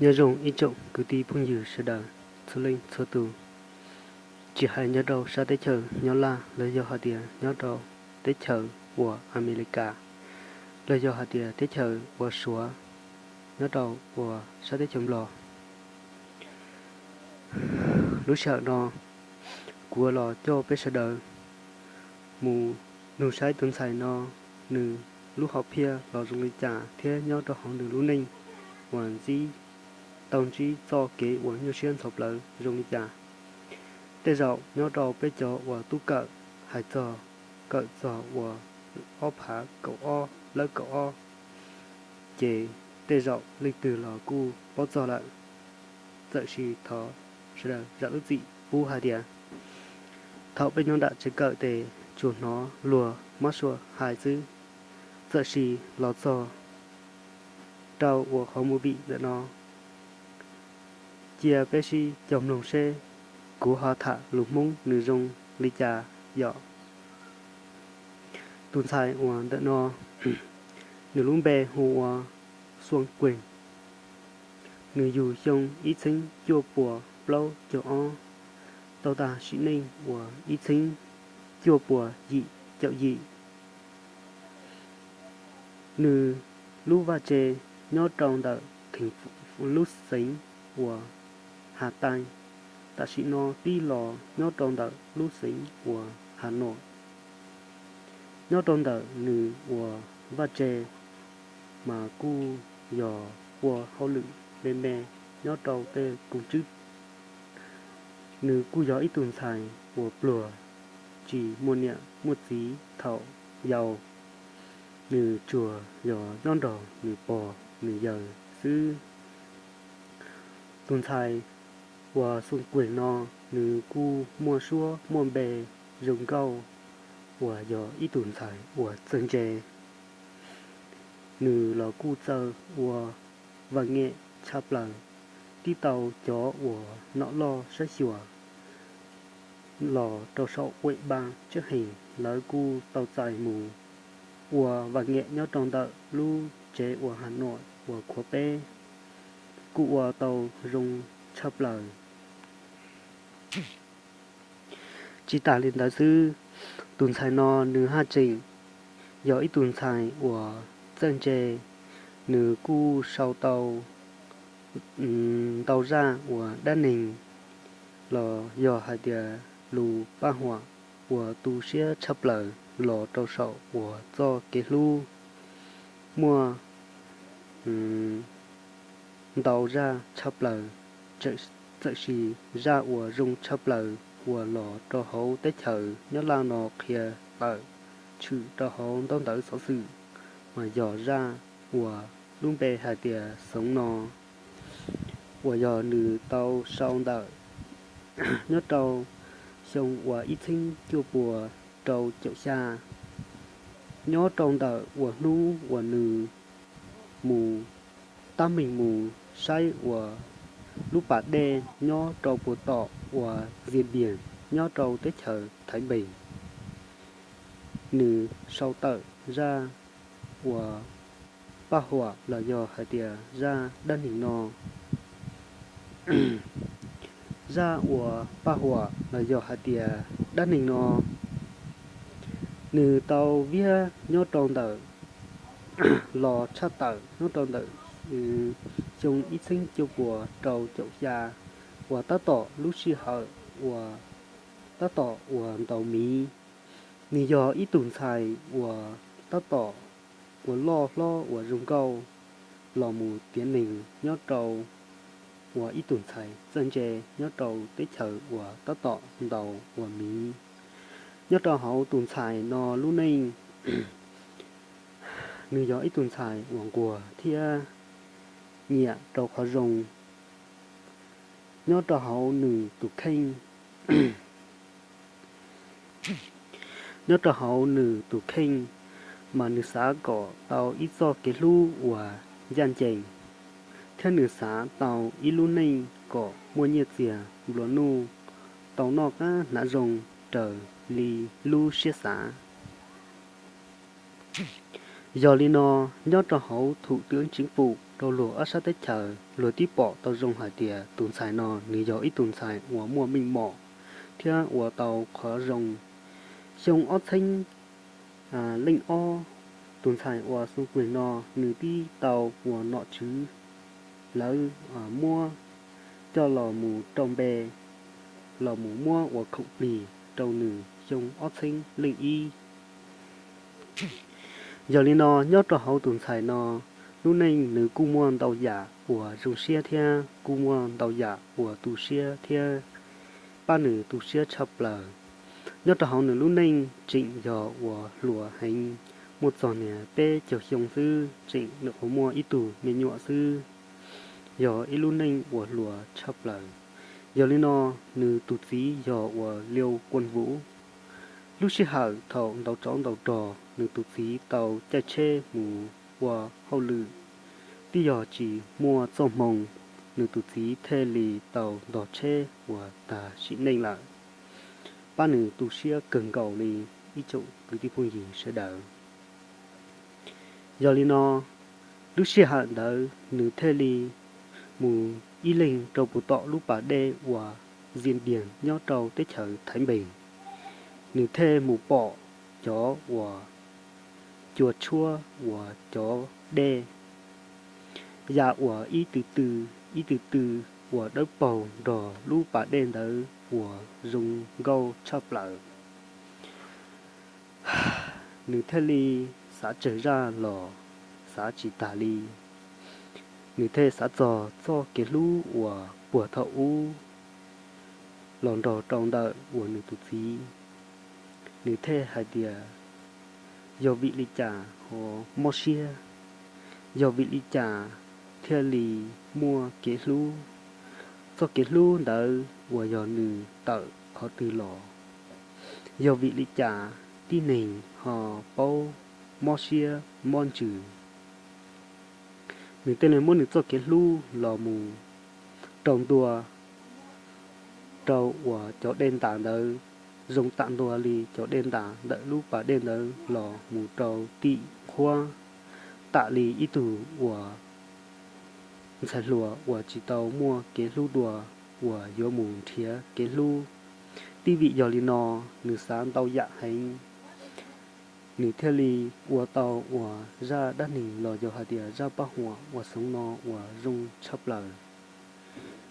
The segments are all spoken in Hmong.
Nyob zoo ib tsoom kwv tij phooj ywg sawv daws txhua leej txhua tus, tsis hais nyob rau sab teb chaws nyob Laj los yog hais tias nyob rau teb chaws uas Amelikas, los yog hais tias teb chaws uas Suav, nyob rau uas sab teb chaws Nplog. Lub sij hawm no kuv los coj peb sawv daws mus nug saib tus ntxhais no nws lub hom phiaj los zoo li cas thiab nyob rau hauv nws lub neej uas ntsib, tau ntsib txoj kev uas nyuaj siab ntxhov plawv zoo li cas. Tej zaum nyob rau peb cov uas tub kawm hais txog, kawm txog uas ob phav kaum ob lawm kaum ob, ces tej zaum leej twg los kuj paub txog lawm. Txawm sis thov sawv daws zam lub txim pub hais tias thaum peb nyob nram tsev kawm tes tsuas hnov luag mab sua hais xwb. Txawm sis los txog rau uas qhov movie ntawm no, cia peb sib cog mloog seb kuv ho tham lus Hmoob nws zoo li cas yom. Tus ntxhais uas ntawm no, nws lub npe hu ua Xuan Kueg. Nws yug xyoo ib txheeb cuaj puas plaub caug ob, tau tag sim neej uas ib txheeb cuaj puas yim caum yim. Nws lub vaj tse nyob rau ntawm theem, lub xeev uas Has Tais, tam sim no tib los nyob rau ntawm lub xeev uas Has Nom. Nyob rau ntawm nws uas vaj tse mas kuj yog ua hauj lwm me me nyob rau tej koom tswb. Nws kuj yog ib tug ntxhais uas pluag, tsis muaj niam muaj txiv thaum yau. Nws tsuas yog nyob nrog nws pog nws yawg xwb. Tus ntxhais uas Xuan Kueg no, nws kuj muaj suab muaj npe zoo nkauj, uas yog ib tug ntxhais uas txawj ntse. Nws los kuj txawj ua vam nyem tshaj plaws, tib tau cov uas nom loj saib xyuas los rau saum uem npab tseb hees lawv kuj tau txais mus ua vam nyem nyob rau ntawm lub tsev uas Has Nom uas khuav peb, kuj ua tau zoo tshaj plaws. Tsis tas li ntawd xwb, tus ntxhais no nws haj tseem yog ib tug ntxhais uas txawj ntse, nws kuj sau tau ntau zaj uas dab neeg los yog hais tias lus paj huam uas tu siab tshaj plaws los rau saum uas txoj kev hlub. Muaj ntau zaj tshaj plaws, txawm sis zaj uas zoo tshaj plaws uas los rau hauv teb chaws nyob Laj no qhia tawm tshwm rau hauv ntaub ntawv xov xwm, mas yog zaj uas lub npe hais tias Xoov no, uas yog nws tau sau ntawm nyob rau xyoo uas ib txheeb cuaj puas rau caum xya, nyob rau ntawm uas hnub uas nws mus tab meeg mus saib uas lub pas dej nyob rau puag tom uas Xias Npias nyob rau teb chaws Thaiv Npees. Nws sau tawm zaj uas paj huam los yog hais tias zaj dab neeg no. Zaj uas paj huam los yog hais tias dab neeg no, nws tau viab nyob rau ntawm, los tshaj tawm nyob rau ntawm xyoo ib txheeb cuaj puas rau caum xya, uas tab tom lub sij hawm uas tab tom uas ntaus miv. Nws yog ib tug ntxhais uas tab tom uas loj hlob uas zoo nkauj los mus tiav neeg nyob rau uas ib tug ntxhais txawj ntse nyob rau teb chaws uas tab tom ntaus uas miv. Nyob rau hauv tus ntxhais no lub neej, nws yog ib tug ntxhais uas nquag thiab nyiam rau qhov zoo. Nyob rau hauv nws tus kheej, nyob rau hauv nws tus kheej, mas nws xav kom tau ib txoj kev hlub uas ncaj ncees, thiab nws xav tau ib lub neej kom muaj nyiaj txiag nplua nuj, tau noj qab hnav zoo raws li lub siab xav. Yog li no, nyob rau hauv thum twv tseev fum rau luag ob sab teb chaws, luag twb pom tau zoo hais tias tus ntxhais no nws yog ib tug ntxhais uas muaj meej mom thiab ua tau qhov zoo. Xyoo ob txheeb leej ob, tus ntxhais uas Xoo Kuig no nws twb tau uas nom tswv lawv muab coj los mus rau npe, los mus muab ua khoom plig rau nws xyoo ob txheeb leej ib. Yog li no nyob rau hauv tus ntxhais no lub neej nws kuj muaj ntau yam uas zoo siab thiab kuj muaj ntau yam uas tu siab thiab pab nws tu siab tshaj plaws. Nyob rau hauv nws lub neej tseem yog uas hluas heev, muaj txog niag peb caug xyoo xwb tseem uas muaj ib tug me nyuam xwb, yog ib lub neej uas hluas tshaj plaws. Yog li no nws tus txiv yog uas Liu Kuan Vuv. Lub sij hawm thaum ntaus tsov ntaus rog nws tus txiv tau caij tsheb mus ua hauj lwm, twb yog tsis muaj txoj hmoo, nws tus txiv thiaj li tau ntog tsheb uas tag sim neej lawm, pab nws tu siab kawg nkaus li ib tsoom kwv tij phooj ywg sawv daws. Yog li no lub sij hawm ntawd nws thiaj li mus ib leeg rau puag tom lub pas dej uas Ziaj Diag nyob rau teb chaws Thaiv Npeeg. Nws thiaj mus pom cov uas cua tshuab uas cov dej ya uas ib tw tw, ib tw tw uas dawb paug nrog lub pas dej ntawd uas zoo nkauj tshaj plaws. Nws thiaj li xav tsawg zaj los xav tsis tag li. Nws thiaj xav txog txoj kev hlub uas puag thaum ub los nrog rau ntawm uas nws tus txiv. Nws thiaj hais tias yog vim li cas ho mob siab, yog vim li cas thiaj li muaj kev hlub, txoj kev hlub ntawd uas yog nws tawm qhov twg los, yog vim li cas tib neeg ho paub mob siab mob ntsws. Nws thiaj li muab nws txoj kev hlub los mus rau ntua rau uas cov dej ntas ntawd, zoo tam ntua li cov dej ntas ntawm lub pas dej ntawd los mus rau tim qhuab, tam li ib tug uas ntxhais hluas uas tsis tau muaj kev hlub dua uas yuav mus nrhiav kev hlub. Twb vim yog li no nws xav ntau yam heev, nws thiaj li ua tau uas zaj dab neeg los yog hais tias zaj paj huam uas Xoo no uas zoo tshaj plaws.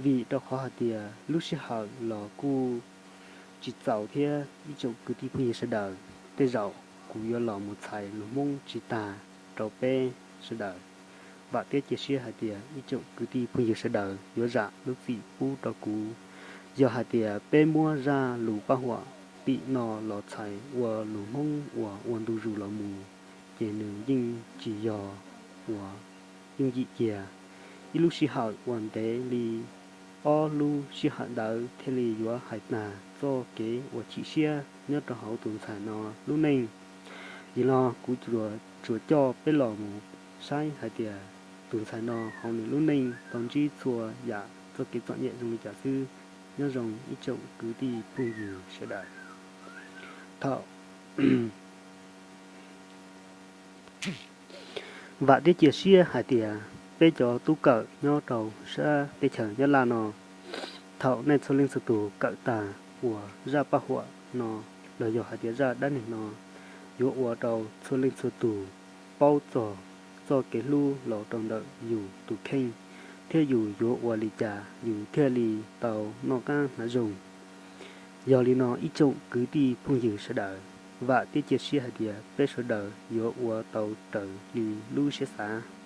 Vim rau qhov hais tias lub sij hawm los kuj tsis txaus thiab ib tsoom kwv tij phooj ywg sawv daws, tej zaum kuv yuav los mus txhais lus Hmoob tsis tag rau peb sawv daws. Vam thiab cia siab hais tias ib tsoom kwv tij phooj ywg sawv daws yuav zam lub txim pub rau kuv. Yog hais tias peb muab zaj lus paj huam tim no los txhais ua lus Hmoob uas ua ntu zus los mus, ces nws yeej tsis yog uas yooj yim kiag. Ib lub sij hawm uas ntev li ob lub sij hawm ntawd thiaj li yuav hais tag txoj kev uas chim siab nyob rau hauv tus ntxhais no lub neej. Yog li no kuv tsuas coj peb los mus saib hais tias tus ntxhais no hauv nws lub neej tau ntsib txhua yam txoj kev txom nyem zoo li cas xwb. Nyob zoo ib tsoom kwv tij phooj ywg sawv daws. Thaum vam thiab cia siab hais tias peb cov tub kawm nyob rau sab teb chaws Nyab Laj no, thaum nej txhua leej txhua tus kawm tag uas zaj paj huam no los yog hais tias zaj dab neeg no, yuav ua rau txhua leej txhua tus paub txog txoj kev hlub los rau ntawm yus tus kheej, thiab yus yuav ua li cas yus thiaj li tau noj qab hnav zoo. Yog li no ib tsoom kwv tij phooj ywg sawv daws, vam thiab cia siab hais tias peb sawv daws yuav ua tau raws li lub siab xav.